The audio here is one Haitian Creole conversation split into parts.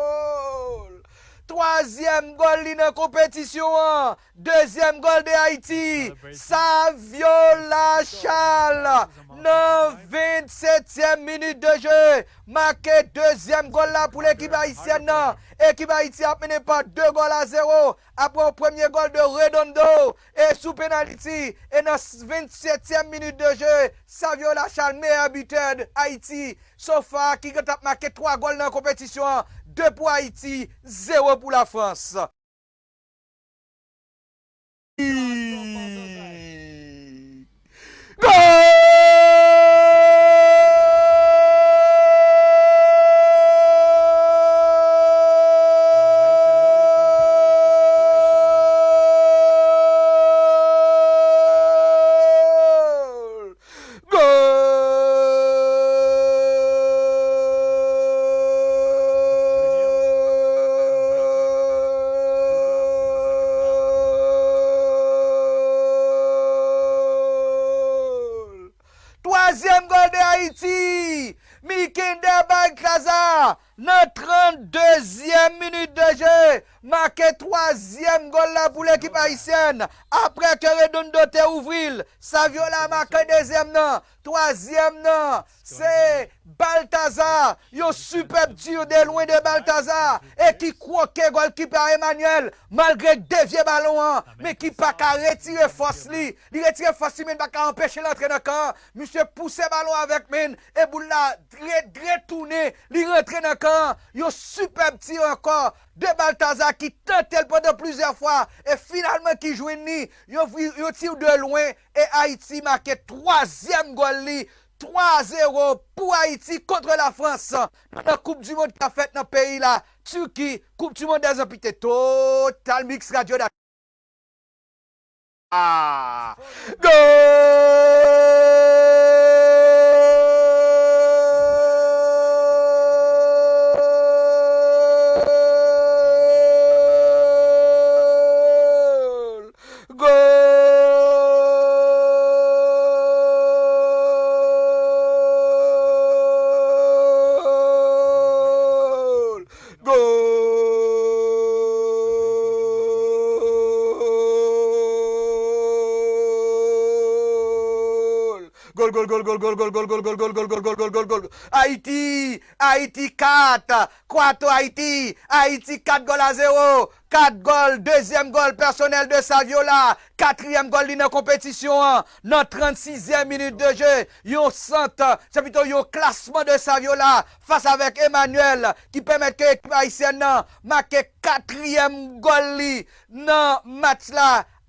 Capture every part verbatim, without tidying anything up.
gòl! Twazyèm gòl li nan konpetisyon an. Dezyèm gòl de Ayiti. Saviola Charles nan vennsetyèm minit de je make dezyèm gòl la pou lekip ayisyèn nan. Ekip Ayiti ap mennen pa de gòl a zewo. Apre yon premye gòl de Redondo e sou penaliti. E nan vennsetyèm minit de je, Saviola Charles, meyè bitè Ayiti, so far, ki gentan ap make twa gòl nan konpetisyon an, de pou Ayiti, zewo pou Lafrans. Gòl! Gòl! Twazyèm gòl de Ayiti, Mickander Baltazar, nan tranndezyèm minit de je, make twazyèm gòl la pou lekip ayisyèn. Apre ke Redondo te ouvri l, Saviola make dezyèm nan, twazyèm nan, se Baltazar, yon sipèb tir de lwen de Baltazar, e ki kwoke gòlkipa Emmanuel, malgre l devye balon an, men ki pa ka retire fòs li. Li retire fòs li, men li pa ka anpeche l antre nan kan an. Misye pouse balon avèk men l, e boul la re-, retounen, li rantre nan kan an. Yon sipèb tir ankò de Baltazar ki tante l pandan plizyè fwa, e finalman ki jwenn li. Yon, yon tir de lwen, e Ayiti make twazyèm gòl li. Twa zewo pou Ayiti kont Lafrans nan Koup di Mond k ap fèt nan peyi la Turki, Coupe du Monde des Amputés. Total Mix Radio. Ah! Gòl! Gòl! Gòl! Gòl, gòl, gòl, gòl, gòl, gòl, gòl, gòl, gòl, gòl, gòl, gòl, gòl, gòl, gòl, gòl, gòl. Ayiti, Ayiti kat, Kwato Ayiti, Ayiti kat gòl a zewo. Kat gòl, dezyèm gòl pèsonèl de Saviola, katriyèm gòl li nan konpetisyon an, nan trannsizyèm minit de je, yon sant, se pito yon klasman de Saviola fas avèk Emmanuel, ki pèmèt ke ekip ayisyèn nan make katriyèm gòl li nan match la.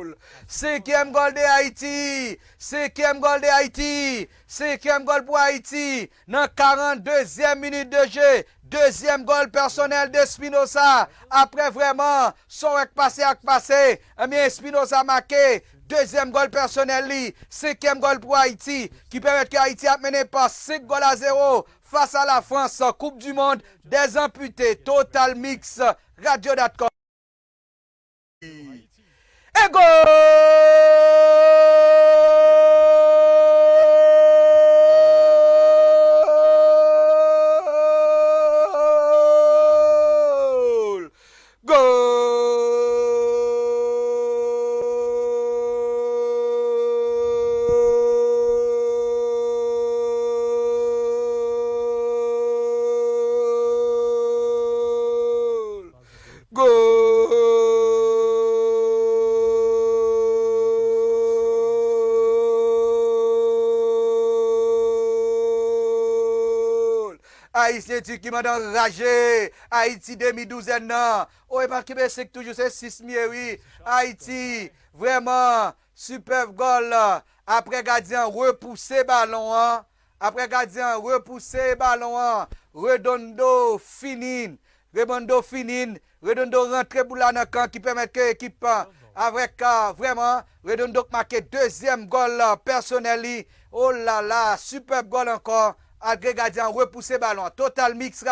Gol! Senkyèm gòl de Ayiti! Senkyèm gòl de Ayiti! Senkyèm gòl pou Ayiti! Nan karanndezyèm minit de je, dezyèm gòl pèsonèl de Espinosa. Apre vrèman, sa w wè k pase ak pase, ebyen Espinosa make dezyèm gòl pèsonèl li, senkyèm gòl pou Ayiti, ki pèmèt ke Ayiti ap mennen pa senk gòl a zewo fas a Lafrans, Coupe du Monde des Amputés, Total Mix, Radio dot com. E gol! Gol! Gol! Ayisyen Tiki mande anraje. Ayiti demi douzèn nan. O, e pa kenbe senk toujou, se sis m ye wi. Ayiti, vrèman, sipèb gòl. Apre gadyen an repouse balon an. Apre gadyen an repouse balon an. Redondo fini. Redondo fini. Redondo rantre boul la nan kan ki pèmèt ke ekip an avèk, ah, vrèman, Redondo k make dezyèm gòl, ah, pèsonèl li. O la la, sipèb gòl ankò. Apre gadyen an repouse balon an. Total Mix Radio.